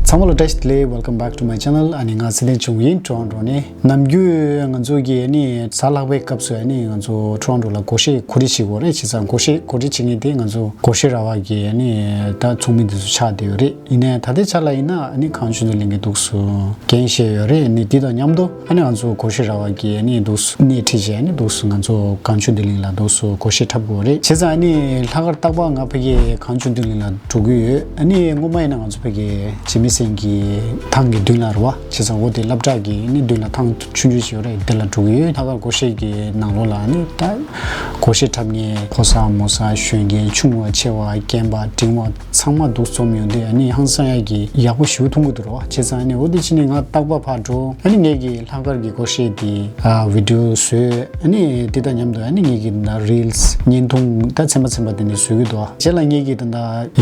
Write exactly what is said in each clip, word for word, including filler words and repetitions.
ཚང་མ་ལ་བཀྲ་ཤིས་བདེ་ལེགས། Welcome back to my channel. ཨ་ནི་ང་ཚེ་བརྟན་ཆུང་ཡིན། Toronto་ནས། ནམ་རྒྱུན་ང་ཚོ་གི་ཨ་ནི་གཟའ་ལྷག་པའི་སྐབས་སུ་ཨ་ནི་ང་ཚོ་Toronto་ལ་སྒོར་གཞས་གོ་སྒྲིག་བྱེད་དགོས་རེད། བྱས་ཙང་སྒོར་གཞས་གོ་སྒྲིག་བྱེད་མཁན་དེ་ང་ཚོ་སྒོར་གཞས་ར་བ་གི་ཨ་ནི་ད་ཚོགས་མི་དེ་ཚོ་ཆགས་བསྡད་ཡོད་རེད། ཡིན་ནའི་ད་ལྟའི་ཆ་ལ་ཡིན་ན་ཨ་ནི་གངས་ལྗོངས་བདེ་ལེགས་ཀྱིས་འདུག་སེ་འགན་བཞེས་ཡོད་རེད། ཨ་ནི་དེ་དང་མཉམ་དུ་ཨ་ནི་ང་ཚོ་སྒོར་གཞས་ར་བ་གི་ཨ་ནི་འདུག་སེ་སྣེ་ཁྲིད་བྱས་ཨ་ནི་འདུག་སེ་ང་ཚོ་གངས་ལྗོངས་བདེ་ལེགས་ལ་འདུག་སེ་སྒོར་གཞས་འཁྲབ་དགོས་རེད། བྱས་ཙང་ཨ་ནི་ལྷག་དཀར་རྟག་པར་ང་ཕ་གི་གངས་ལྗོངས་བདེ་ལེགས་ལ་འགྲོ་གི་ཡོད། ཨ་ནི་སྔོན་མ་ཡིན་ན་ང་ཚོ་ཕ་གི་བྱེ་མི་སེང་གི་ཐང་གི་མདུན་ལ་རེད་བ། བྱས་ཙང་འོ་དེ་སློབ་གྲྭ་གི་ཨ་ནི་མདུན་ལ་ཐང་ཆུང་ཆུང་ཞིག་ཡོད་རེད། དེ་ལ་འགྲོ་གི་ཡོད། ལྷག་དཀར་སྒོར་གཞས་ཀྱི་ནང་ལོགས་ལ་ཨ་ནི་ད་སྒོར་གཞས་འཁྲབ་མཁན་ཕོ་གསར་མོ་གསར་གཞོན་སྐྱེས་ཆུང་བ་ཆེ་བ་རྒན་པ་འབྲིང་བ་ཚང་མ་འདུག་སེ་འཛོམས་ཡོང་དུས་ཨ་ནི་ཧང་སང་ཡག་གི་ཡག་པོ་ཞེ་པོ་མཐོང་གི་འདུག་རོ། བྱས་ཙང་ཨ་ནི་འོ་དེ་ཕྱིན་ནས་ང་རྟག་པར་ཕར་འགྲོ། ཨ་ནི་ངེད་ཀྱི་ལྷག་དཀར་གྱི་སྒོར་གཞས་དེ་ཨ་བི་ཌིའོ་བཟོས། ཨ་ནི་དེ་དང་མཉམ་དུ་ཨ་ནི་ངེད་ཀྱི་ད་རིལ་སི་བརྙན་ཐུང་ད་ཚན་པ་ཚན་པ་དེ་འདྲ་བཟོ་གི་འདུག་བྱས་ལ་ངེད་ཀྱི་ད་ད་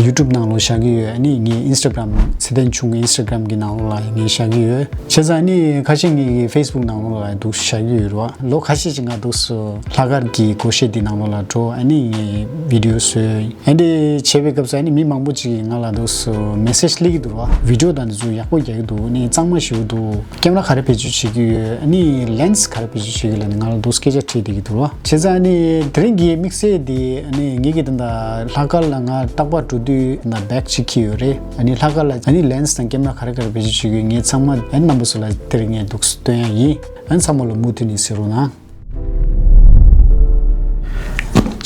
ཡུ་ཊུབ་ནང་ལོགས་བཞག་གི་ཡོད། ཨ་ནི་ངའི་ཨིན་སི་ཊ་གྷ་རམ་ཚེ་བརྟན་ཆུང་གི་ཨིན་སི་ཊ་གྷ་རམ་གྱི་ནང་ལོགས་ལ་ངས་བཞག་གི་ཡོད། བྱས་ཙང་ཨ་ནི་ཁ་ཤས་ངེད་ཀྱི་ཕེ་སི་བུག་ནང་ལོགས་ལ་འདུག་བཞག་གི་ཡོད་རེད་བ། ལོ་ཁ་ཤས་ཅིག་ང་འདུག་སེ་ལྷག་དཀར་གྱི་སྒོར་གཞས་དེ་ནང་ལོགས་ལ་འགྲོ། ཨ་ནི་ངས་བི་ཌིའོ་བཟོས། ཨ་འདི་བྱས་པའི་སྐབས་སུ་ཨ་ནི་མི་མང་པོ་ཅིག་གིས་ང་ལ་འདུག་སེ་མེ་སེ་ཇི་སླེབས་ཀྱི་འདུག་ར། བི་ཌིའོ་དང་འདི་ཚོ་ཡག་པོ་རྒྱག་གི་འདུག་ཨ་ནི་གཙང་མ་ཞེ་པོ་འདུག་ཀེམ་ར་ག་རེ་བེད་སྤྱོད་བྱེད་ཀྱི་ཡོད། ཨ་ནི་ལེན་སི་ག་རེ་བེད་སྤྱོད་བྱེད་ཀྱི་ལབ་ནས་ང་ལ་འདུག་སེ་སྐད་ཆ་དྲིས་བསྡད་ཀྱི་འདུག་ར། བྱས་ཙང་ཨ་ནི་དེ་རིང་གི་དམིགས་བསལ་དེ་ཨ་ནི་ངེད་ཀྱི་ད་ལྟ་ལྷག་དཀར་ལ་ང་རྟག་པར་འགྲོ་དུས་ད་བེག་གཅིག་འཁྱེར་ཡོད་རེད། ཨ་ནི་ལྷག་དཀར་ལ་ཨ་ནི་ལེན་སི་དང་ཀེམ་ར་ག་རེ་ག་རེ་བེད་སྤྱོད་བྱེད་ཀྱི་ཡོད། ངས་ཚང་མ་ཨ་ནི་རྣམ་པ་ཚོ་ལ་དེ་རིང་ངས་འདུག་སེ་སྟོན་ཡག་ཡིན། ཨ་ནི་ཚང་མ་ལ་མུ་མཐུད་ནས་གཟིགས་རོགས་གནང་།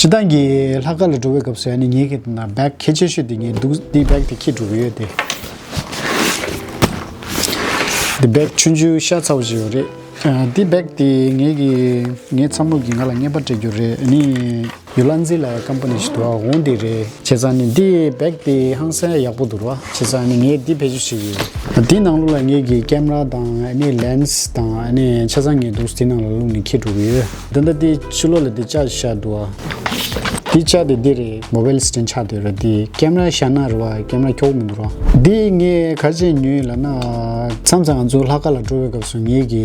སྤྱིར་བཏང་གི་ལྷག་དཀར་ལ་འགྲོ་བའི་སྐབས་སུ་ཨ་ནི་ངེད་ཀྱི་ད་བེག་གལ་ཆེ་ཤོས་དེ་ངས་འདུག་འདི་བེག་དེ་འཁྱེར་འགྲོ་གི་ཡོད་དེ། འདི་བེག་ཆུང་ཆུང་ཤ་ཚ་པོ་ཞིག་ཡོད་རེད། ཨ་འདི་བེག་དེ་ངེད་ཀྱི་ངའི་ཚ་མོ་གིས་ང་ལ་རྔན་པ་སྤྲད་རྒྱུ་རེད། ཨ་ནི་ཡོ་ལན་ཛི་ལ་ཀམ་པ་ནི་ཞིག་འདུག་ཨ་འོང་དེ་རེད། བྱས་ཙང་ནི་འདི་བེག་དེ་ཧང་སང་ཡག་པོ་འདུག་ར། བྱས་ཙང་ནི་ངས་འདི་བེད་སྤྱོད་བྱེད་ཀྱི་ཡོད། འདི་ནང་ལོགས་ལ་ངེད་ཀྱི་ཀེམ་ར་དང་ཨ་ནི་ལེན་སི་དང་ཨ་ནི་ཆ་ཚང་ངས་འདུག་སེ་འདི་ནང་ལ་བླུགས་ནས་འཁྱེར་འགྲོ་གི་ཡོད། འདི་འདྲ་འདི་ཕྱི་ལོགས་ལ་འདི་ལྕགས་ཤིག་བཞག་འདུག་ཨ། འདི་ལྕགས་དེ་འདི་རེད། མོ་བེལ་སི་ཊེན་ཌི་ཆགས་བསྡད་རེད། འདི་ཀེམ་ར་བཞག་ན་རེད་བ། ཀེམ་ར་འཁྱོག་མི་འདུག་ར། འདི་ངས་ག་རེ་བྱས་ཉོས་ལབ་ན། མཚམས་མཚམས་ང་ཚོ་ལྷག་དཀར་ལ་འགྲོ་བའི་སྐབས་སུ་ངེད་ཀྱི་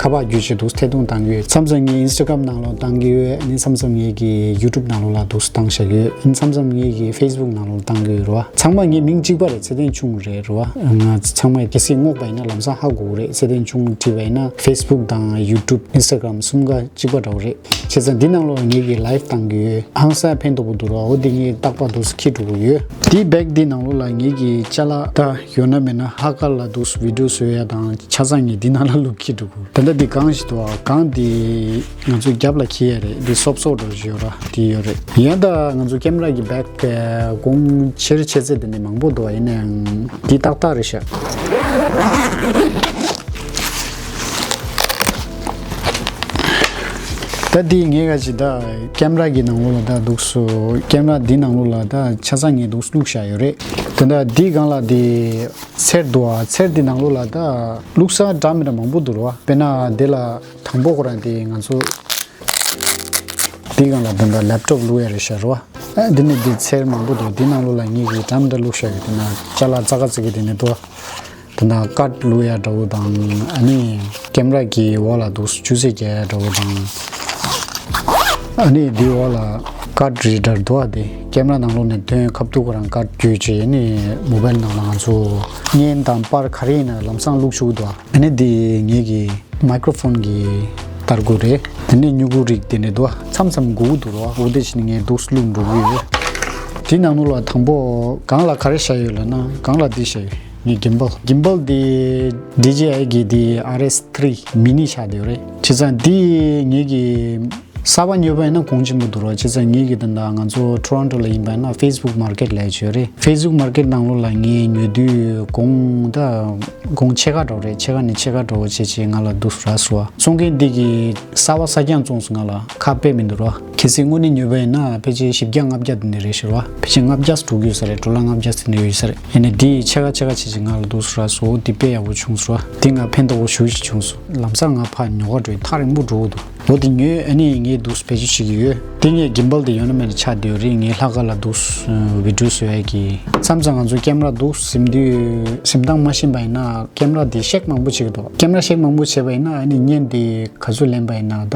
ཁ་པར་བརྒྱུད་བྱས་འདུག་སེ་ཐད་གཏོང་བཏང་གི་ཡོད། མཚམས་མཚམས་ངས་ཨིན་སི་ཊ་གྷ་རམ་ནང་ལོགས་བཏང་གི་ཡོད། ཨ་ནི་མཚམས་མཚམས་ངེད་ཀྱི་ཡུ་ཊུབ་ནང་ལོགས་ལ་འདུག་སེ་བཏང་བཞག་གི་ཡོད། ཨ་ནི་མཚམས་མཚམས་ངེད་ཀྱི་ཕེ་སི་བུག་ནང་ལོགས་ལ་བཏང་གི་ཡོད་རེད་བ། ཚང་མ་ངའི་མིང་གཅིག་པ་རེད། ཚེ་བརྟན་ཆུང་རེད་རེད་བ། ང་ཚང་མས་གལ་སྲིད་སྔོག་པ་ཡིན་ན་ལམ་སང་ཧ་གོ་གི་རེད། ཚེ་བརྟན་ཆུང་བྲིས་པ་ཡིན་ན་ཕེ་སི་བུག་དང་ཡུ་ཊུབ་ཨིན་སི་ཊ་གྷ་རམ་གསུམ་ཀ་གཅིག་པ་འདྲ་བོ་རེད། བྱས་ཙང་འདི་ནང་ལོགས་ངེད་ཀྱིས་ལའེབ་བཏང་གི་ཡོད། ཧང་སང་ཕན་ཐོགས་པོ་འདུག་ར། འོ་འདི་ངས་རྟག་པར་འདུག་སེ་འཁྱེར་འགྲོ་གི་ཡོད། འདི་བེག་འདི་ནང་ལོགས་ལ་ངེད་ཀྱི་ཅ་ལག་ད་ཡོད་ན་མེད་ན་ལྷག་དཀར་ལ་འདུག་སེ་བི་ཌིའོ་བཟོ་ཡ་དང་ཆ་ཚང་ངས་འདི་ནང་ལ་བླུགས་འཁྱེར་འགྲོ་གི། ད་ལྟ་འདི་གངས་ཤིག་འདུག་ཨ། གངས་འདི་ང་ཚོའི་རྒྱབ་ལ་འཁྱེར་ཡ་རེད། འདི་སོབ་སོབ་འདྲ་ཞིག་ཡོད་ར། འདི་ཡོད་རེད། ཡིན་ད་ང་ཚོ་ཀེམ་ར་གི་བེག་གོང་ཆེར་ཆེ་ཚད་དེ་ནས་མང་པོ་འདུག་ཨ། ཡིན་ནའང་འདི་ཏག་ཏག་རེད་ཤག་ད་འདི་ངས་ག་ཅིག་ད་ཀེམ་ར་གི་ནང་ལོགས་ལ་ད་འདུག་སེ། ཀེམ་ར་འདི་ནང་ལོགས་ལ་ད་ཆ་ཚང་ངས་འདུག་སེ་བླུགས་བཞག་ཡོད་རེད། ད་ད་འདི་སྒང་ལ་འདི་ཚེར་འདུག་ཨ། ཚེར་འདི་ནང་ལོགས་ལ་ད་བླུགས་ས་འདྲ་མི་འདྲ་མང་པོ་འདུག་ར། དཔེར་ན་འདི་ལ་དང་པོ་ཁོ་རང་དེ་ང་ཚོ་འདི་སྒང་ལ་ད་ད་ལེབ་ཊོབ་བླུགས་ཡ་རེད་ཤག་ར། ཨ་འདི་ནས་འདི་ཚེར་མང་པོ་འདུག་འདི་ནང་ལོགས་ལ་ངེད་ཀྱིས་འདྲ་མི་འདྲ་བླུགས་བཞག་ཡོད། དེ་ན་ཅ་ལག་ཙག་ཙིག་གི་དེ་ནས་འདུག་ད་ནང་ཀཌ་བླུགས་ཡ་འདྲ་བོ་དང་། ཨ་ནི་ཀེམ་ར་གི་འོག་ལ་འདུག་སེ་ཆུ་ཚད་རྒྱག་ཡ་འདྲ་བོ་དང་། ཨ་ནི་འདི་འོག་ལ་ཀཌ་རི་ཌར་འདུག་ཨ། དེ་ཀེམ་ར་ནང་ལོགས་ནས་ཐོན་ཁ་ཐུག་ཁོ་རང་ཀཌ་བརྒྱུད་བྱས་ཨ་ནི་མོ་བེལ་ནང་ལ་ང་ཚོ་བརྙན་དང་པར་ག་རེ་ཡིན་ན་ལམ་སང་བླུགས་ཆོག་གི་འདུག་ཨ་ནི་འདི་ངེད་ཀྱི་མའི་ཀྲོ་ཕོན་གྱི་ཏར་གུ་རེད། དེ་ནས་སྨྱུ་གུ་རིགས་དེ་འདྲ་འདུག་མཚམས་མཚམས་དགོས་ཀྱི་འདུག་ར། འོ་དེ་བྱས་ནས་ངས་འདུག་སེ་བླུགས་འགྲོ་གི་ཡོད། དེ་ནང་ལོགས་ལ་དང་པོ་སྒང་ལ་ག་རེ་བཞག་ཡོད་ལབ་ན། སྒང་ལ་འདི་བཞག་ཡོད། ངའི་གིམ་བལ། གིམ་བལ་འདི་ཌི་ཇེ་ཨའི་གི་འདི་ཨར་ཨེས་ཐི་རི་མི་ནི་ཆགས་བསྡད་ཡོད་རེད། བྱས་ཙང་འདི་ངེད་ཀྱི་གསར་པ་ཉོས་པ་ཡིན་ན་གོང་ཆེན་པོ་འདུག་ར། བྱས་ཙང་ངེད་ཀྱི་ད་ལྟ་ང་ཚོ་ཊོ་རོན་ཊོ་ལ་ཡིན་པ་ཡིན་ན་ཕེ་སི་བུག་མར་ཀེཊ་ལབ་ཡ་ཅིག་ཡོད་རེད། ཕེ་སི་བུག་མར་ཀེཊ་ནང་ལོགས་ལ་ངས་ཉོ་དུས་གོང་ད་གོང་ཕྱེད་ཀ་འདྲ་བོ་རེད། ཕྱེད་ཀ་ནས་ཕྱེད་ཀ་འདྲ་བོ་བྱས་བྱས་ང་ལ་འདུག་སེ་རག་སོང་བ། བཙོང་མཁན་འདི་གིས་གསར་པ་གསར་རྐྱང་བཙོངས་སུ་ང་ལ་ཁ་དཔེ་མི་འདུག་ར། གལ་སྲིད་དངོས་གནས་ཉོས་པ་ཡིན་ན་ཕལ་ཆེར་བཞི་བརྒྱ་ལྔ་བརྒྱ་དེ་འདྲ་རེད་ཤག་ར། ཕལ་ཆེར་ལྔ་བརྒྱ་ཙམ་འགྲོ་གི་ཡོད་ས་རེད། ཌོ་ལར་ལྔ་བརྒྱ་ཙམ་དེ་འདྲ་ཡོད་ས་རེད། ཡིན་ནའི་འདི་ཕྱེད་ཀ་ཕྱེད་ཀ་བྱས་བྱས་ང་ལ་འདུག་སེ་རག་སོང་། འོ་འདི་དཔེ་ཡག་པོ་བྱུང་སོང་ར། འདི་ང་ཕན་ཐོགས་པོ་ཞེ་པོ་ཅིག་བྱུང་སོང་། ལམ་སང་ང་ཕར་ཉོ་ག་འགྲོ་ཡིན། ཐག་རིང་པོ་འགྲོ་གི་འདུག་འོ་དེ་ཉོས། ཨ་ནི་ངས་འདུག་སེ་བེད་སྤྱོད་བྱེད་ཀྱི་ཡོད། དེ་ངས་གིམ་བལ་དེ་ཡོད་ན་མེད་ན་ཆགས་བསྡད་ཡོད་རེད། ངས་ལྷག་དཀར་ལ་འདུག་སེ་བི་ཌིའོ་བཟོ་ཡ་གི། མཚམས་མཚམས་ང་ཚོ་ཀེམ་ར་འདུག་སེ་ཟིན་དུས་ཟིན་སྟངས་མ་ཤེས་པ་ཡིན་ན་ཀེམ་ར་དེ་ཤེག་མང་པོ་བྱེད་ཀྱི་འདུག་ཀེམ་ར་ཤེག་མང་པོ་བྱས་པ་ཡིན་ན་ཨ་ནི་བརྙན་དེ་ག་ཚོད་ལེན་པ་ཡིན་ན་ད་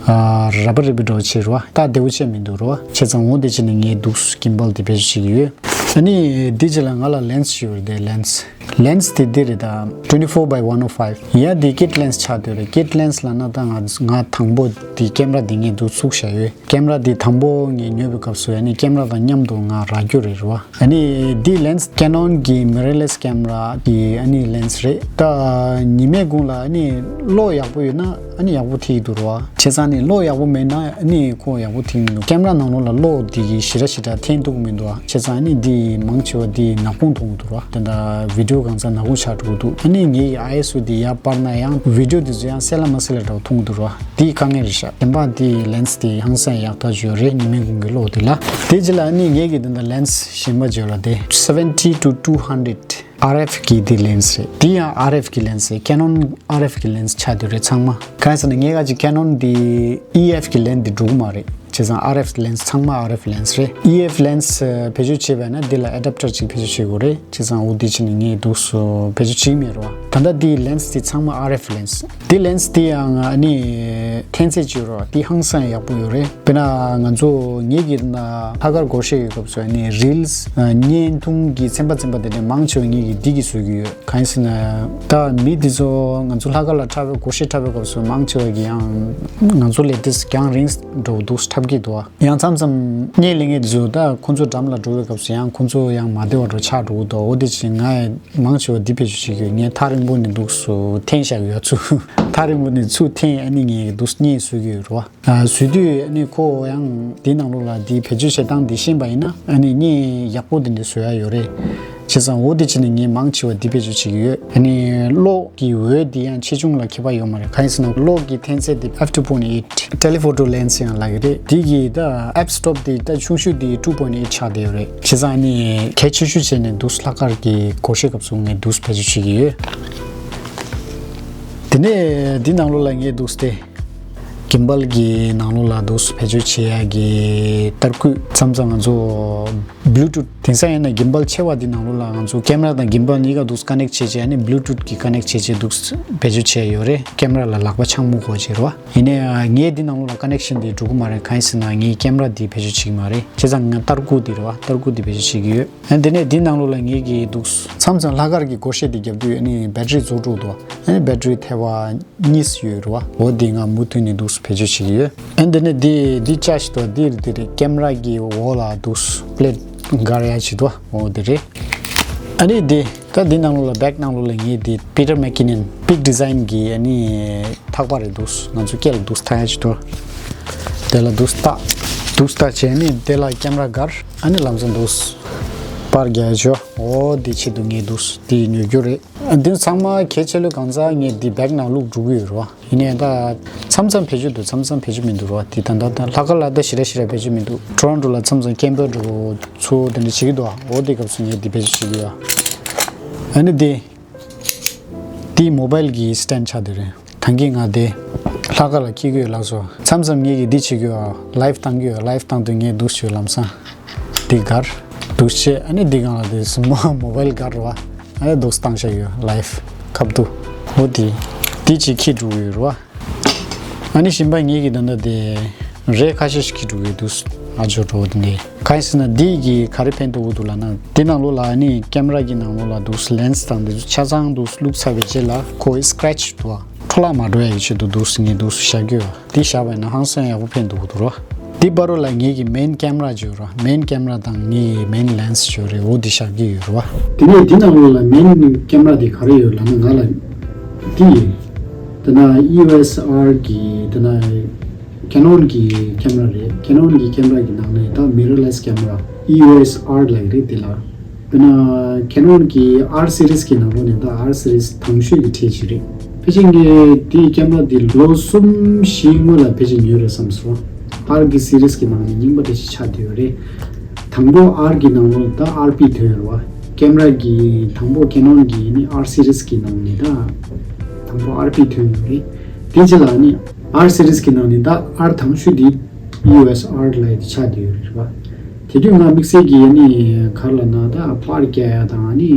ར་བ་རི་བི་འདྲ་བོ་བྱེད་རོ། ད་བདེ་བོ་བྱས་མི་འདུག་རོ། བྱས་ཙང་འོ་དེ་བྱས་ནས་ངས་འདུག་སེ་གིམ་བལ་དེ་བེད་སྤྱོད་བྱེད་ཀྱི་ཡོད། ཨ་ནི་འདི་རྗེས་ལ་ང་ལ་ལེན་སི་ཞིག་ཡོད་རེད་དེ། ལེན་སི། ལེན་སི་དེ་འདི་རེད་ད། twenty four by one oh five། ཡ་འདི་ཀིད་ལེན་སི་ཆགས་བསྡད་རེད། ཀིད་ལེན་སི་ལབ་ན་ད་ང་ང་དང་པོ་འདི་ཀེམ་ར་འདི་ངས་འདུག་བཙུགས་བཞག་ཡོད། ཀེམ་ར་འདི་དང་པོ་ངས་ཉོས་པའི་སྐབས་སུ་ཨ་ནི་ཀེམ་ར་དང་མཉམ་དུ་ང་རག་རྒྱུ་རེད་རེད་བ། ཨ་ནི་འདི་ལེན་སི་ཀེ་ནོན་གྱི་མི་རར་ལེ་སི་ཀེམ་ར་གི་ཨ་ནི་ལེན་སི་རེད། ད་ཉི་མའི་གུང་ལ་ཨ་ནི་གློག་ཡག་པོ་ཡོད་ན་ཨ་ནི་ཡག་པོ་ཐིག་འདུག་རེད་བ། བྱས་ཙང་ནི་གློག་ཡག་པོ་མེད་ན་ཨ་ནི་ཁོ་ཡག་པོ་ཐིག་མི་འདུག་ཀེམ་ར་ནང་ལོགས་ལ་གློག་འདི་གི་ཞེ་དྲག་ཞེ་དྲག་འཐེན་ཐུབ་ཀྱི་མི་འདུག་ཨ། བྱས་ཙང་ཨ་ནི་འདི་མང་ཆེ་བ་འདི་ནག་ཁུང་མཐོང་གི་འདུག་ར། དེ་འདྲ་བི་ཌིའོ་གང་ཚ་ནག་ཁུང་ཆགས་འགྲོ་གི་འདུག་ཨ་ནི་ངའི་ཨའི་ཨེས་ཨོ་འདི་ཡར་སྤར་ན་ཡང་བི་ཌིའོ་འདི་ཚོ་ཡང་གསལ་ལ་མ་གསལ་ལ་འདྲ་བོ་མཐོང་གི་འདུག་ར། འདི་དཀའ་ངལ་རེད་ཤག་གཞན་པ་འདི་ལེན་སི་འདི་ཧང་སང་ཡག་ཐག་ཆོད་རེད། ཉི་མའི་གུང་གི་གློག་འདི་ལ། དེ་རྗེས་ལ་ཨ་ནི་ངའི་གི་འདི་འདྲ་ལེན་སི་གཞན་པ་བརྗོད་ལ་དེ་seventy to two hundred R F གི་འདི་ལེན་སི་རེད། འདི་ཡང་R F གི་ལེན་སི་རེད། ཀེ་ནོན་R F གི་ལེན་སི་ཆགས་བསྡད་རེད་ཚང་མ། གང་ཡིན་ཟེར་ན་ངས་ག་ཅིག་ཀེ་ནོན་འདི་ཨི་ཨེཕ་གི་ལེན་སི་འདི་འགྲོ་གི་མ་རེད། བྱས་ཙང་ཨར་ཨེཕ་ལེན་སི་ཚང་མ་ཨར་ཨེཕ་ལེན་སི་རེད། ཨི་ཨེཕ་ལེན་སི་བེད་སྤྱོད་བྱས་པ་ན་འདི་ལ་ཨེ་ཌབ་ཊར་ཅིག་བེད་སྤྱོད་བྱེད་དགོས་རེད། བྱས་ཙང་འོ་འདི་ཕྱིན་ནས་ངས་འདུག་སེ་བེད་སྤྱོད་བྱེད་ཀྱི་མེད་རེད་བ། ད་ལྟ་འདི་ལེན་སི་འདི་ཚང་མ་ཨར་ཨེཕ་ལེན་སི། འདི་ལེན་སི་འདི་ཡང་ཨ་ནི་ཐོན་ཚད་ཅིག་ཡོད་རེད་བ། འདི་ཧང་སང་ཡག་པོ་ཡོད་རེད། དཔེར་ན་ང་ཚོ་ངེད་ཀྱི་ན་ལྷག་དཀར་སྒོར་གཞས་ཡོད་སྐབས་སུ་ཨ་ནི་རིལ་སི་བརྙན་ཐུང་གི་ཚན་པ་ཚན་པ་དེ་འདྲ་མང་ཆེ་བ་ངེད་ཀྱི་འདི་གིས་བཟོ་གི་ཡོད། གང་ཡིན་ཟེར་ན་ད་མི་འདི་ཚོ་ང་ཚོ་ལྷག་དཀར་ལ་འཁྲབ་པའི་སྒོར་གཞས་འཁྲབ་པའི་སྐབས་སུ་མང་ཆེ་བ་གིས་ཡང་ང་ཚོ་ལས་དེ་རྒྱང་རིང་འགྲོ་འདུག་འཁྲབ་ཀྱི་འདུག་ཡང་མཚམས་མཚམས་བརྙན་ལེན་མཁན་དེ་ཚོ་ད་ཁོང་ཚོ་འགྲམ་ལ་འགྲོ་བའི་སྐབས་སུ་ཡང་ཁོང་ཚོ་ཡང་མ་བདེ་བ་འགྲོ་ཆགས་འགྲོ་གི་འདུག་འོ་དེ་ཕྱིན་ངས་མང་ཆེ་བ་འདི་བེད་སྤྱོད་བྱེད་ཀྱི་ཡོད། ངས་ཐག་རིང་པོ་ནས་འདུག་སེ་འཐེན་བཞག་ཡོད་ཚུལ། ཐག་རིང་པོ་ནས་ཚུར་འཐེན་ཨ་ནི་ངས་འདུག་སེ་བརྙན་བཟོ་གི་ཡོད་རེད་བ། ཨ་བཟོ་དུས་ཨ་ནི་ཁོ་ཡང་འདི་ནང་ལོགས་ལ་འདི་བེད་སྤྱོད་བྱེད་སྟངས་འདི་ཤེས་པ་ཡིན་ན་ཨ་ནི་བརྙན་ཡག་པོ་འདི་འདྲ་བཟོ་ཡ་ཡོད་རེད། བྱས་ཙང་འོ་དེ་བྱས་ནས་ངས་མང་ཆེ་བ་འདི་བེད་སྤྱོད་བྱེད་ཀྱི་ཡོད། ཨ་ནི་གློག་གི་འོད་འདི་ཡང་ཆེ་ཆུང་ལ་ཁྱད་པར་ཡོད་མ་རེད། གང་ཡིན་ཟེར་ན་གློག་གི་འཐེན་ཚད་འདི་ཨེཕ་ཊུ་པོ་ཡིན་ཊི་ཊེ་ལི་ཕོ་ཊོ་ལེན་སི་ཡང་ལབ་ཀྱི་རེད། འདི་གི་ད་ཨེཕ་སི་ཊོབ་འདི་ད་ཆུང་ཤོས་འདི་ཊུ་པོ་ཡིན་ཊི་ཆགས་བསྡད་ཡོད་རེད། བྱས་ཙང་ཨ་ནི་གལ་ཆེ་ཤོས་བྱས་ནས་འདུག་སེ་ལྷག་དཀར་གྱི་སྒོར་གཞས་སྐབས་སུ་ངས་འདུག་སེ་བེད་སྤྱོད་བྱེད་ཀྱི་ཡོད། དེ་ནས་འདི་ནང་ལོགས་ལ་ངས་འདུག་སེ་དེ། གིམ་བལ་གྱི་ནང་ལོགས་ལ་འདུག་སེ་བེད་སྤྱོད་བྱེད་ཡ་གི་ཏར་སྐུད་མཚམས་མཚམས་ང་ཚོ་བླུ་ཊུཐ་དེང་སང་ཡིན་ན་གིམ་བལ་ཆེ་བ་འདི་ནང་ལོགས་ལ་ང་ཚོ་ཀེམ་ར་དང་གིམ་བལ་གཉིས་ཀ་འདུག་སེ་ཀ་ནེག་བྱེད་བྱེད་ཨ་ནི་བླུ་ཊུཐ་གི་ཀ་ནེག་བྱེད་བྱེད་འདུག་སེ་བེད་སྤྱོད་བྱེད་ཡ་ཡོད་རེད། ཀེམ་ར་ལ་ལག་པ་འཆང་མི་དགོས་བྱེད་རེད་བ། ཡིན་ནའི་ངས་འདི་ནང་ལོགས་ལ་ཀ་ནེག་ཤན་འདི་འགྲོ་གི་མ་རེད། གང་ཡིན་ཟེར་ན་ངས་ཀེམ་ར་འདི་བེད་སྤྱོད་བྱེད་ཀྱི་མ་རེད། བྱས་ཙང་ང་ཏར་སྐུད་འདི་རེད་བ། ཏར་སྐུད་འདི་བེད་སྤྱོད་བྱེད་ཀྱི་ཡོད། ཨ་འདི་ནས་འདི་ནང་ལོགས་ལ་ངས་ཀྱི་འདུག་སེ་མཚམས་མཚམས་ལྷག་དཀར་གྱི་སྒོར་གཞས་འདི་རྒྱབ་དུས་ཨ་ནི་བེ་ཊ་རི་རྫོགས་འགྲོ་འདུག་ཨ་ནི་བེ་ཊ་རི་ཐལ་བ་གཉིས་ཡོད་རེད་བ། འོ་འདི་ང་མུ་མཐུད་ནས་འདུག་སེ་བེད་སྤྱོད་བྱེད་ཀྱི་ཡོད། ཨ་འདི་ནས་འདི་འདི་ཅག་ཞིག་འདུག་འདི་རེད། འདི་རེད། ཀེམ་ར་གི་འོག་ལ་འདུག་སེ་པི་ལེ་ཊི་སྒར་ཡ་ཞིག་འདུག་འོ་འདི་རེད། ཨ་ནི་འདི་ད་འདི་ནང་ལོགས་ལ་བེག་ནང་ལོགས་ལ་ངས་འདི་པི་ཊར་མེག་ཀི་ནན་པིག་ཌི་ཛའིན་གི་ཨ་ནི་ཐག་པ་རེད། འདུག་སེ་ང་ཚོ་སྐེ་ལ་འདུག་སེ་ཐག་ཡ་ཞིག་འདུག་དེ་ལ་འདུག་སེ་བཏགས། འདུག་སེ་བཏགས་བྱས་ནས་དེ་ལ་ཀེམ་ར་སྒར། ཨ་ནི་ལམ་སང་འདུག་སེ་པར་རྒྱག་ཆོག་འོ་འདི་ཆེད་དུ་ངས་འདུག་སེ་འདི་ཉོ་རྒྱུ་རེད། འདི་ཚང་མ་གལ་ཆེ་ལོས་གང་ཚ་ངས་འདི་བེག་ནང་བླུགས་འགྲོ་གི་ཡོད་རེད་བ། ཡིན་ནའི་ད་མཚམས་མཚམས་བེད་སྤྱོད་འདུག་མཚམས་མཚམས་བེད་སྤྱོད་མི་འདུག་རེད་བ། འདི་ད་ད་ད་ལྷག་དཀར་ལ་ད་ཞེ་དྲག་ཞེ་དྲག་བེད་སྤྱོད་མི་འདུག་ཊོ་རོན་ཊོ་ལ་མཚམས་མཚམས་ཀེམ་པར་འགྲོ་ཚུར་དེ་འདྲ་བྱེད་ཀྱི་འདུག་འོ་འདི་སྐབས་སུ་ངས་འདི་བེད་སྤྱོད་བྱེད་ཀྱི་ཡོད། ཨ་ནི་འདི་འདི་མོ་བལ་གི་སི་ཊེན་ཌི་ཆགས་བསྡད་རེད། ད་གིན་ང་དེ་ལྷག་དཀར་ལ་འཁྱེར་གྱི་ཡོད་ལགས་སོ། མཚམས་མཚམས་ངེད་ཀྱིས་འདི་བྱེད་ཀྱི་ཡོད། ལའིབ་བཏང་གི་ཡོད། ལའིབ་བཏང་དུས་ངས་འདུག་སེ་ལམ་སང་འདི་སྒར། འདུག་སེ་ཨ་ནི་འདི་སྒང་ལ་དེ་སུ་མོ་མོ་བལ་སྒར་རེད་བ། ཨ་ནི་འདུག་སེ་བཏང་བཞག་ཡོད། ལའིབ་ཁབ་ཏུ། འོ་དེ་འདི་གཅིག་འཁྱེར་འགྲོ་གི་ཡོད་རེད་བ། ཨ་ནི་གཞན་པ་ངེད་ཀྱིས་ད་ལྟ་དེ་རས་ཁ་ཤས་ཤིག་འཁྱེར་འགྲོ་གི་འདུག་ཨ་ཇོ་འགྲོ་འདི་ནས། གང་ཡིན་ཟེར་ན་འདི་གིས་ག་རེ་ཕན་ཐོགས་འདུག་ལབ་ན། འདི་ནང་ལོགས་ལ་ཨ་ནི་ཀེམ་ར་གི་ནང་ལོགས་ལ་འདུག་སེ་ལེན་སི་དང་འདི་ཚོ་ཆ་ཚང་འདུག་སེ་བླུགས་ཚར་བའི་རྗེས་ལ་ཁོའི་སི་ཀེ་རེ་ཆི་འདུག་བ། འཕྲོ་བརླག་མ་འགྲོ་ཡ་གི་ཆེད་དུ་འདུག་སེ་ངས་འདུག་སེ་བཞག་གི་ཡོད། འདི་བཞག་པ་ཡིན་ན་ཧང་སང་ཡག་པོ་ཕན་ཐོགས་འདུག་རོ། འདི་བར་དུ་ལ་ངེད་ཀྱི་མེན་ཀེམ་ར་ཅིག་ཡོད་རོ། མེན་ཀེམ་ར་དང་ངེད་ཀྱི་མེན་ལེན་སི་ཅིག་ཡོད་རེད། འོ་འདི་བཞག་གི་ཡོད་རོ། དེ་ནས་འདི་ནང་ལོགས་ལ་མེན་ཀེམ་ར་དེ་ག་རེ་ཡོད་ལབ་ན། ང་ལ་འདི་ཡོད། དེ་ན་ཨི་ཨོ་ཨེས་ཨར་གི་དེ་ན་ཁེ་ནོན་གྱི་ཀེམ་ར་རེད། ཁེ་ནོན་གྱི་ཀེམ་ར་གི་ནང་ནས་ད་མི་རོར་ལེ་སི་ཀེམ་ར་ཨི་ཨོ་ཨེས་ཨར་ལབ་ཀྱི་རེད། དེ་ལ་དཔེར་ན་ཁེ་ནོན་གྱི་ཨར་སི་རིས་ཀྱི་ནང་ལོགས་ནས་ད་ཨར་སི་རིས་དང་ཤོས་ཀྱི་གྲས་ཅིག་རེད། ཕལ་ཆེར་ངས་དེའི་ཀེམ་ར་དེ་ལོ་གསུམ་བཞིའི་སྔོན་ལ་ཕལ་ཆེར་ཉོས་རེད་བསམ་སོང་། ཨར་གྱི་སི་རིས་ཀྱི་ནང་ནས་རྙིང་པ་འདྲ་ཞིག་ཆགས་བསྡད་ཡོད་རེད། དང་པོ་ཨར་གྱི་ནང་ལོགས་ད་ཨར་པི་ཐོན་ཡོད་རེད་བ། ཀེམ་ར་གི་དང་པོ་ཁེ་ནོན་གྱི་ནི་ཨར་སི་རིས་ཀྱི་ནང་ནས་ད་དང་པོ་ཨར་པི་ཐོན་ཡོད་རེད། དེ་རྗེས་ལ་ནི་ཨར་སི་རིས་ཀྱི་ནང་ནས་ད་ཨར་དང་ཤོས་དེ་ཨི་ཨོ་ཨེས་ཨར་ལབ་ཡ་དེ་ཆགས་བསྡད་ཡོད་རེད་བ། དེ་དུས་ང་དམིགས་བསལ་གྱི་ནི་ག་རེ་ལབ་ན་ད་པར་རྒྱག་ཡ་དང་ནི་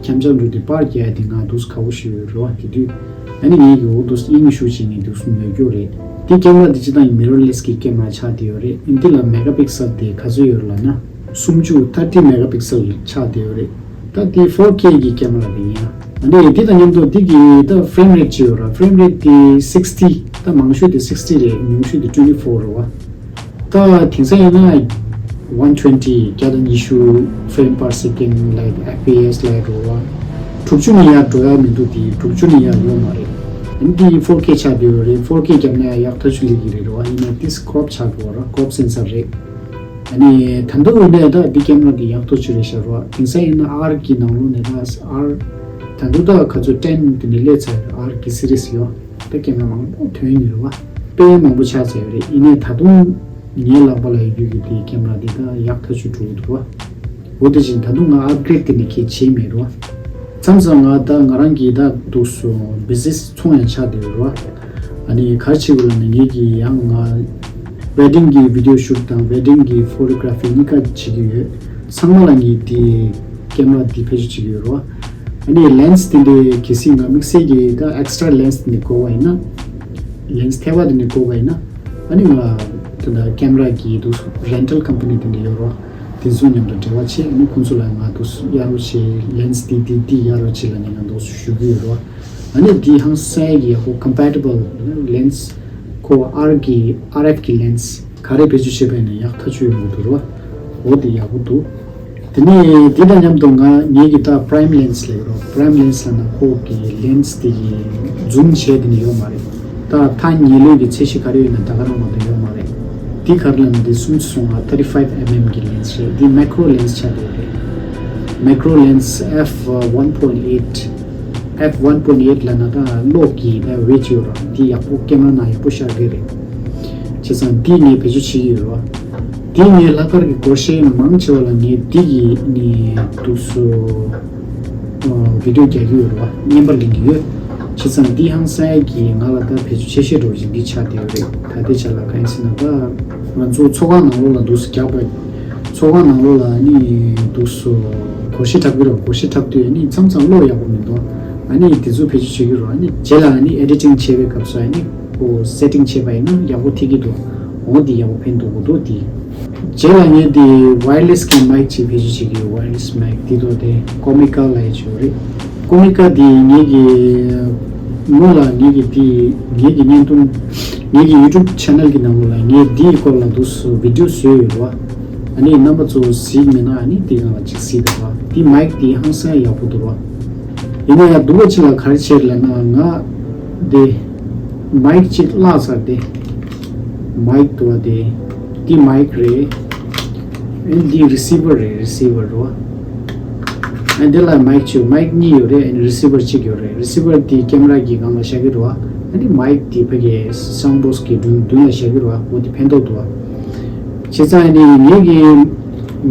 འཆམ་འཆམ་འགྲོ་དུས་པར་རྒྱག་ཡ་དེ་ང་འདུག་སེ་དགའ་པོ་ཞིག་ཡོད་རེད་བ། དེ་དུས་ཨ་ནི་ངེད་ཀྱིས་འོ་འདུག་སེ་དབྱིངས་ཞུགས་བྱས་ནས་འདུག་སེ་ཉོ་རྒྱུ་རེད། དེ་ཀེམ་ར་དེ་སྤྱིར་བཏང་མི་རོར་ལེ་སི་གི་ཀེམ་ར་ཆགས་བསྡད་ཡོད་རེད། འདི་ལ་མེ་གྷ་པིག་སེལ་དེ་ག་ཚོད་ཡོད་རེད་ལབ་ན། སུམ་ཅུ་thirty megapixel ཆགས་བསྡད་ཡོད་རེད། ད་དེ་four K གི་ཀེམ་ར་དེ་ཡིན་ཡ། ཨ་ནི་དེ་དང་མཉམ་དུ་དེ་གི་ད་frame rate ཅིག་ཡོད་ར། frame rate དེ་sixty། ད་མང་ཤོས་དེ་sixty རེད། ཉུང་ཤོས་དེ twenty four རེད་བ། ད་དེང་སང་ཡིན་ན་one twenty བརྒྱ་དང་ཉི་ཤུ frame per second ལ་F P S ལ་འགྲོ་བ། དྲུག་ཅུ་ནས་ཡར་འགྲོ་ཡ་མི་འདུག་དེ་དྲུག་ཅུ་ནས་ཡར་ཡོད་མ་རེད། ཨ་ནི་དེ་four K ཆགས་བསྡད་ཡོད་རེད། four K བརྒྱབ་ན་ཡག་ཐག་ཆོད་སླེབས་ཀྱི་རེད་བ། ཡིན་ན་དེ་crop ཆགས་འགྲོ་བ་ར། crop sensor རེད། ཨ་ནི་ད་དུང་ཡིན་ནའི་ད་འདི་ཀེམ་ར་འདི་ཡག་ཐག་ཆོད་རེད་ཤག་ར། དེང་སང་ཡིན་ན་R གི་ནང་ལོགས་ནས་ད་R ད་དུང་ད་ག་ཚོད་ten དེ་ནས་སླེབས་ཚར། R གི་series ཡོད། ད་ཀེམ་ར་མང་པོ་ཐོན་ཡོད་རེད་བ། དཔེ་མང་པོ་ཆགས་ཚར་ཡོད་རེད། ཡིན་ནའི་ད་དུང་ངའི་ལག་པ་ལ་ཡོད་རྒྱུ་གི་དེ་ཀེམ་ར་འདི་ད་ཡག་ཐག་ཆོད་འགྲོ་གི་འདུག་བ། འོ་དེ་བཞིན་ད་དུང་ང་upgrade དེ་ནས་གལ་ཆེ་མེད་རོ། མཚམས་མཚམས་ང་ད་ང་རང་གིས་ད་འདུག་སོ་business ཚོང་ཡང་ཆགས་བསྡད་ཡོད་རོ། ཨ་ནི་ག་རེ་བྱེད་དགོས་ལབ་ན། ངེད་ཀྱིས་ཡང་ང་wedding གི་video shoot དང་wedding གི photography གཉིས་ཀ་བྱེད་ཀྱི་ཡོད། ཚང་མ་ལ་ངས་དེ་ཀེམ་ར་དེ་བེད་སྤྱོད་བྱེད་ཀྱི་ཡོད་རོ། ཨ་ནི་lens དེ་འདྲའི་གལ་སྲིད་ང་དམིགས་བསལ་གྱི་ད་extra lens དེ་འདྲ་དགོས་པ་ཡིན་ན། lens ཐེབས་པ་དེ་འདྲ་དགོས་པ་ཡིན་ན། ཨ་ནི་ང་ད་ད་ཀེམ་ར་གི་འདུག་rental company དེ་འདྲ་ཡོད་རོ། དེ་ཚོ་མཉམ་དུ་འབྲེལ་བ་བྱས། ཨ་ནི་ཁོང་ཚོ་ལ་ང་འདུག་གཡར་རོགས་བྱེད། lens དེ་དེ་དེ་གཡར་རོགས་བྱེད་ལབ་ནས་ང་འདུག་ཞུ་གི་ཡོད་རོ། ཨ་ནི་དེ་ཧང་སང་གི་ཡག་པོ་compatible lens ཁོ་R གི་R F གི་lens ག་རེ་བེད་སྤྱོད་བྱེད་པ་ཡིན་ན་ཡག་ཐག་ཆོད་ཡོང་གི་འདུག་རོ། འོ་དེ་ཡག་པོ་འདུག་དེ་ནས་དེ་དང་མཉམ་དུ་ང་ངེད་ཀྱི་ད་prime lens ལབ་ཀྱི་རོ། prime lens ལབ་ན་ཁོ་གི་lens དེ་གི་zoom བྱས་དེ་ནི་ཡོད་མ་རེད། ད་ཐག་ཉེ་ལོས་ཀྱི་ཚད་གཞི་ག་རེ་ཡོད་ན་ད་ག་རང་མ་གཏོགས་ཡོད་མ་རེད། འདི་ག་རེ་ལབ་ན་འདི་སུམ་ཅུ་སོ་ལྔ་thirty five mm གི་lens རེད། འདི་macro lens ཆགས་བསྡད་རེད། macro lens f one point eight f one point eight ལབ་ན་ད་གློག་གི་ད་weight ཡོད་ར། འདི་ཡག་པོ་ཀེམ་ར་ནང་ཡག་པོ་ཤར་གི་རེད། བྱས་ཙང་འདི་ངས་བེད་སྤྱོད་བྱེད་ཀྱི་ཡོད་ར། དེ་ངའི་ལྷག་དཀར་གྱི་སྒོར་གཞས་མང་ཆེ་བ་ལ་ངས་འདི་གི་ནི་འདུག་སོ། ཨ་video རྒྱག་གི་ཡོད་རེད་བ། བརྙན་པར་ལེན་གྱི་ཡོད། བྱས་ཙང་འདི་ཧང་སང་གི་ང་ལ་ད་བེད་སྤྱོད་ཆེ་ཤོས་འགྲོ་བཞིན་འདི་ཆགས་བསྡད་ཡོད་རེད། ད་ལྟའི་ཆ་ལ་གང་ཡིན་ཟེར་ན། ད་ང་ཚོ་ཚོགས་ཁང་ནང་ལོགས་ལ་འདུག་སེ་རྒྱག་པ། ཚོགས་ཁང་ནང་ལོགས་ལ་ནི་འདུག་སོ། སྒོར་གཞས་འཁྲབ་ཀྱི་རེད་བ། སྒོར་གཞས་འཁྲབ་དུས་ནི་མཚམས་མཚམས་གློག་ཡག་པོ་མི་འདུག་ཨ་ནི་དེ་ཚོ་བེད་སྤྱོད་བྱེད་ཀྱི་རེད་བ། ཨ་ནི་རྗེས་ལ་ཨ་ནི་editing བྱེད་པའི་སྐབས་སུ་ཨ་ནི། ཨོ་setting བྱས་པ་ཡིན་ན་ཡག་པོ་ཐེབས་ཀྱི་འདུག་འོ་འདི་ཡག་པོ་ཕན་ཐོགས་ཀྱི་འདུག་དེ། རྗེས་ལ་ངས་འདི་wireless གི་mic ཅིག་བེད་སྤྱོད་བྱེད་ཀྱི་ཡོད། wireless mic འདི་ཐོག་དེ་Comica ལབ་ཡ་ཅིག་ཡོད་རེད། Comica འདི་ངེད་ཀྱི་སྔོན་ལ་ངེད་ཀྱི་འདི་ངེད་ཀྱི་བརྙན་ཐུང་ངེད་ཀྱི་YouTube channel གི་ནང་ལོགས་ལ་ངས་འདིའི་སྐོར་ལ་འདུག་སེ་video བཟོས་ཡོད་རེད་བ། ཨ་ནི་རྣམ་པ་ཚོ་གཟིགས་མེད་ན་ཨ་ནི་འདི་སྒང་ལ་ཅིག་གཟིགས་དང་བ། འདི་mic འདི་ཧང་སང་ཡག་པོ་འདུག་བ། ཡིན་ན་ཡང་སྡུག་པ་ཅིག་ལ་ག་རེ་བྱས་ལབ་ན། ང་དེ་མའིག་ཅིག་བརླག་ཚར་ཏེ། མའིག་འདུག་བ་དེ། འདི་མའིག་རེད། ཨ་འདི་རི་སི་བར་རེད། རི་སི་བར་རེད་བ། ཨ་འདི་ལ་མའིག་གཅིག་མའིག་གཉིས་ཡོད་རེད། ཨ་ནི་རི་སི་བར་གཅིག་ཡོད་རེད། རི་སི་བར་དེ་ཀེམ་ར་གི་སྒང་ལ་བཞག་གི་རེད་བ། ཨ་ནི་མའིག་དེ་ཕ་གི་སའུན་བོག་སི་གི་མདུན་མདུན་ལ་བཞག་གི་རེད་བ། འོ་དེ་ཕན་ཐོགས་འདུག་བ། བྱས་ཙང་ཨ་ནི་ངེད་ཀྱི་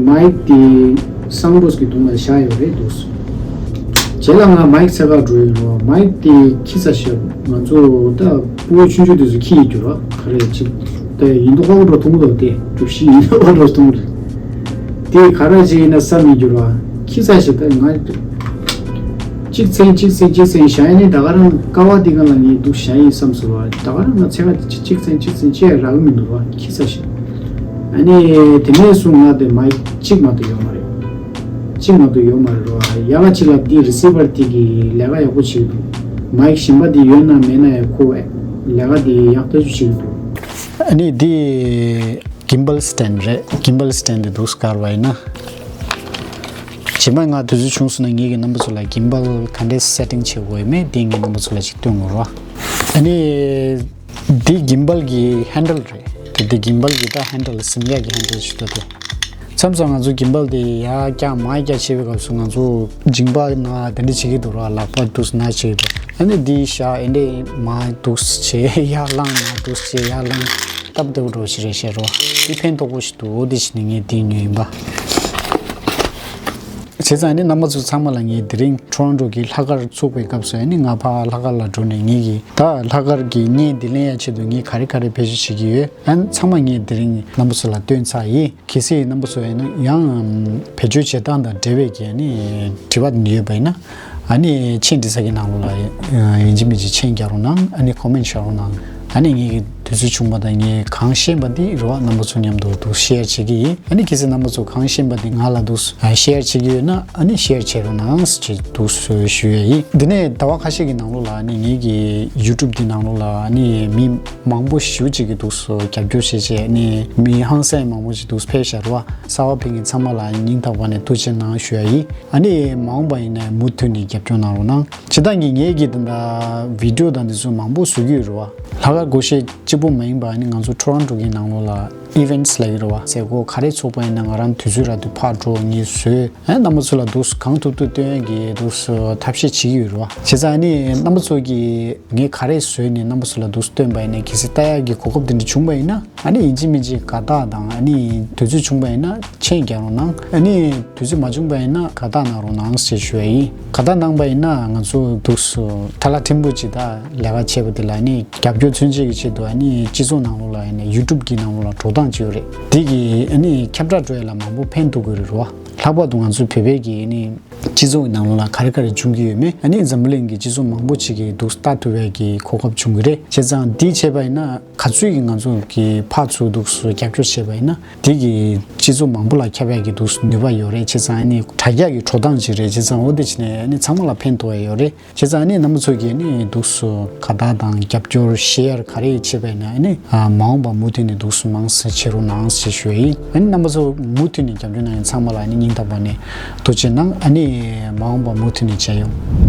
མའིག་དེ་སའུན་བོག་སི་གི་མདུན་ལ་བཞག་ཡོད་རེད་འདུག་རྗེས་ལ་ང་མའིག་འཚོལ་ག་འགྲོ་ཡོད་རེད་བ། མའིག་དེ་ཁྱི་ས་ཞབས་ང་ཚོ་ད་སྤུ་གུ་ཆུང་ཆུང་དེ་ཚོ་ཁྱི་ཡིན་རྒྱུ་ར། ག་རེ་ཅིག་ད་ཡིན་མདོག་ཁ་པོ་འདྲ་མཐོང་གི་འདུག་དེ་གྲུ་བཞི་ཡིན་མདོག་ཁ་པོ་འདྲ་མཐོང་གི་རེད། དེ་ག་རེ་ཅིག་ཡིན་ན་བསམ་མི་འགྱུར་བ། ཁྱི་ས་ཞིག་ད་ང་གཅིག་ཚན་གཅིག་ཚན་གཅིག་ཚན་བཞག་ཡིན་ནི། ད་ག་རང་ཀ་བ་འདི་ག་ལ་ངས་འདུག་བཞག་ཡིན་བསམ་སོང་བ། ད་ག་རང་ང་ཚན་ག་གཅིག་ཚན་གཅིག་ཚན་གཅིག་རག་གི་མི་འདུག་བ། ཁྱི་ས་ཞིག་ཨ་ནི་དེ་ནས་བཟུང་ང་དེ་མའིག་གཅིག་མ་གཏོགས་ཡོད་མ་རེད། གཅིག་མ་གཏོགས་ཡོད་མ་རེད་བ། ཡ་ག་ཅིག་ལ་འདི་རི་སི་བར་དེ་གི་ལས་ཀ་ཡག་པོ་བྱེད་ཀྱི་འདུག་མའིག་གཞན་པ་འདི་ཡོད་ན་མེད་ན་ཡང་ཁོ་ལས་ཀ་འདི་ཡག་ཐག་ཆོད་བྱེད་ཀྱི་འདུག་ཨ་ནི་འདི། Gimbal stand རེད། Gimbal stand དེ་འདུག་སེ་བཀར་བ་ཡིན་ན། རྗེས་མ་ང་དུས་ཚོད་བྱུང་སོང་ན་ངེད་ཀྱི་རྣམ་པ་ཚོ་ལ་gimbal ག་འདྲས་setting བྱེད་དགོས་ཡོད་མེད་དེ་ངའི་རྣམ་པ་ཚོ་ལ་ཅིག་སྟོན་དགོས་རེད་བ། ཨ་ནི། འདི་gimbal གི་handle རེད། དེ་དེ་gimbal གི་ད་handle སིམ་ཡག་གི་handle ཞིག་འདུག་སྟེ། མཚམས་མཚམས་ང་ཚོ་gimbal དེ་ཡར་བཀྱག་མར་བཀྱག་བྱེད་པའི་སྐབས་སུ་ང་ཚོ་མཇིང་པ་ན་དེ་འདྲ་བྱེད་ཀྱི་འདུག་ར། ལག་པ་འདུག་སེ་ན་བྱེད་ཀྱི་འདུག་ཨ་ནི་འདི་བཞག་ཨེ་འདྲས་མར་འདུག་སེ་བྱས་ཡར་ལངས། མར་འདུག་སེ་བྱས་ཡར་ལངས། སྟབས་བདེ་པོ་འདྲ་བོ་ཞིག་རེད་བཤད་རོགས། འདི་ཕན་ཐོགས་པོ་ཞིག་འདུག་འོ་དེ་བྱས་ནས་ངས་འདི་ཉོས་ཡིན་པ། བྱས་ཙང་ཨ་ནི་རྣམ་པ་ཚོ་ཚང་མ་ལ་ངས་དེ་རིང་ཊོ་རོན་ཊོ་གི་ལྷག་དཀར་ཚུགས་པའི་སྐབས་སུ་ཨ་ནི་ང་ཕར་ལྷག་དཀར་ལ་འགྲོ་ནས་ངེད་ཀྱི་ད་ལྷག་དཀར་གྱི་བརྙན་འདི་ལེན་ཡ་ཆེད་དུ་ངས་ག་རེ་ག་རེ་བེད་སྤྱོད་བྱེད་ཀྱི་ཡོད། ཨ་ནི་ཚང་མ་ངས་དེ་རིང་རྣམ་པ་ཚོ་ལ་སྟོན་ཚར་ཡིན། གལ་སྲིད་རྣམ་པ་ཚོ་ཡང་ཡང་བེད་སྤྱོད་བྱེད་སྟངས་དང་འབྲེལ་བའི་གི་ཨ་ནི་དྲི་བ་འདི་ཡོད་པ་ཡིན་ན། ཨ་ནི་མཆན་འབྲི་ས་གི་ནང་ལོགས་ལ་ཡིན་གཅིག་མིན་གཅིག་མཆན་རྒྱག་རོགས་གནང་། ཨ་ནི་comment བཞག་རོགས་གནང་། ཨ་ནི་ངེད་ཀྱི་ དུས་ཚོད་བྱུང་བ་དང་ངས་གང་ཤེས་པ་འདི་རེད་བ། རྣམ་པ་ཚོ་མཉམ་དུ་འདུག་ཤེར་བྱེད་ཀྱི་ཡིན། ཨ་ནི་གལ་སྲིད་རྣམ་པ་ཚོ་གང་ཤེས་པ་འདི་ང་ལ་འདུག་ཤེར་བྱེད་ཀྱི་ཡོད་ན། ཨ་ནི་ཤེར་བྱེད་རོགས་གནང་ཞེས་འདུག་ཞུ་ཡ་ཡིན། འདི་ནས་ཟླ་བ་ཁ་ཤས་ཀྱི་ནང་ལོགས་ལ་ཨ་ནི་ངེད་ཀྱི་ཡུ་ཊུབ་འདི་ནང་ལོགས་ལ་ཨ་ནི་མི་མང་པོ་ཞེ་པོ་ཅིག་གིས་འདུག་རྒྱབ་སྐྱོར་བྱེད་བྱས། ཨ་ནི་མི་ཧང་སང་མང་པོ་ཅིག་འདུག་ཕེབས་ཤག་རེད་བ། གསར་པ་ཕེབས་མཁན་ཚང་མ་ལ་སྙིང་ཐག་པ་ནས་ཐུགས་རྗེ་གནང་ཞུ་ཡ་ཡིན། ཨ་ནི་མ་འོངས་པ་ཡིན་ན་མུ་མཐུད་ནས་རྒྱབ་སྐྱོར་གནང་རོགས་གནང་། སྤྱིར་བཏང་གི་ངེད་ཀྱི་ད་ལྟ་བི་ཌིའོ་དང་འདི་ཚོ་མང་པོ་བཟོ་གི་ཡོད་རེད་བ། ལྷག་དཀར་སྒོར་གཞས་གཅིག་པོ་མ་ཡིན་པ་ཨ་ནི་ང་ཚོ་ཊོ་རོན་ཊོ་གི་ནང་ལོགས་ལ་ཨི་ཝེན་ཊི་ལབ་ཀྱི་རེད་བ། མཛད་སྒོ་ག་རེ་ཚོགས་པ་ཡིན་ན་ང་རང་དུས་ཚོད་རག་དུས་ཕར་འགྲོ། ངས་བཟོས། ཨ་ནི་རྣམ་པ་ཚོ་ལ་འདུག་གང་ཐུབ་ཐུབ་སྟོན་ཡ་གི་འདུག་ཐབས་ཤེས་བྱེད་ཀྱི་ཡོད་རེད་བ། བྱས་ཙང་ཨ་ནི་རྣམ་པ་ཚོ་གིས་ངས་ག་རེ་བཟོས་ནས་རྣམ་པ་ཚོ་ལ་འདུག་སྟོན་པ་ཡིན་ན། གལ་སྲིད་ལྟ་ཡ་གི་གོ་སྐབས་དེ་འདྲ་བྱུང་བ་ཡིན་ན། ཨ་ནི་ཡིན་གཅིག་མིན་གཅིག་དགའ་རྟགས་དང་ཨ་ནི་དུས་ཚོད་བྱུང་བ་ཡིན་ན་མཆན་རྒྱག་རོགས་གནང་། ཨ་ནི་དུས་ཚོད་མ་བྱུང་བ་ཡིན་ན་དགའ་རྟགས་གནང་རོགས་གནང་ཞེས་ཞུ་ཡ་ཡིན། དགའ་རྟགས་གནང་པ་ཡིན་ན་ང་ཚོ་འདུག་སུ་ཁྲ་ལ་ཕྲན་བུ་ཅིག་ད་ལས་ཀ་བྱས་པ་དེ་ལ་ཨ་ནི་རྒྱབ་སྐྱོར་མཚོན་བྱེད་ཀྱི་ཆེད་དུ་ཨ་ནི་སྤྱི་ཚོགས་ནང་ལོགས་ལ་ཨ་ནི་ཡུ་ཊུབ་གི་ནང་ལོགས་ལ་འགྲོ་སྟངས་ཅིག་ཡོད་རེད། དེ་གི་ཨ་ནི་ཁྱབ་བསྒྲགས་འགྲོ་ཡ་ལ་མང་པོ་ཕན་ཐོགས་ཀྱི་རེད་རོ། ལྷག་པར་དུ་ང་ཚོ་བོད་པའི་གི་ཨ་ནི་སྤྱི་ཚོགས་ཀྱི་ནང་ལོགས་ལ་ག་རེ་ག་རེ་བྱུང་གི་ཡོད་མེད། ཨ་ནི་འཛམ་བུ་གླིང་གི་སྤྱི་ཚོགས་མང་པོ་ཅིག་གིས་འདུག་ལྟ་ཐུབ་པའི་གི་གོ་སྐབས་བྱུང་གི་རེད། བྱས་ཙང་འདི་བྱས་པ་ཡིན་ན་ག་ཚོད་ཀྱི་ང་ཚོ་གི་ཕར་ཚུར་འདུག་སུ་རྒྱབ་སྐྱོར་བྱས་པ་ཡིན་ན་དེ་གི་སྤྱི་ཚོགས་མང་པོ་ལ་ཁྱབ་ཡ་གི་འདུག་སུ་ནུས་པ་ཡོད་རེད། བྱས་ཙང་ཨ་ནི་དྲ་རྒྱ་གི་འགྲོ་སྟངས་ཅིག་རེད། བྱས་ཙང་འོ་དེ་བྱས་ནས་ཨ་ནི་ཚང་མ་ལ་ཕན་ཐོགས་ཡ་ཡོད་རེད། བྱས་ཙང་ཨ་ནི་རྣམ་པ་ཚོ་གིས་ཨ་ནི་འདུག་སུ་དགའ་རྟགས་དང་རྒྱབ་སྐྱོར་ཤེར་ག་རེ་བྱས་པ་ཡིན་ན་ཨ་ནི་ཨ་མ་འོངས་པ་མུ་མཐུད་ནས་འདུག་སུ་མང་ཙམ་བྱེད་རོགས་གནང་ཞེས་ཞུ་ཡ་ཡིན། ཨ་ནི་རྣམ་པ་ཚོ་མུ་མཐུད་ནས་རྒྱབ་སྐྱོར་གནང་མཁན་ཚང་མ་ལ་ཨ་ནི་སྙིང་ཐག་པ་ནས་ཐུགས་རྗེ་གནང་། ཨ་ནི་མ་འོངས་པ་མུ་མཐུད་ནས་མཇལ་ཡོང་།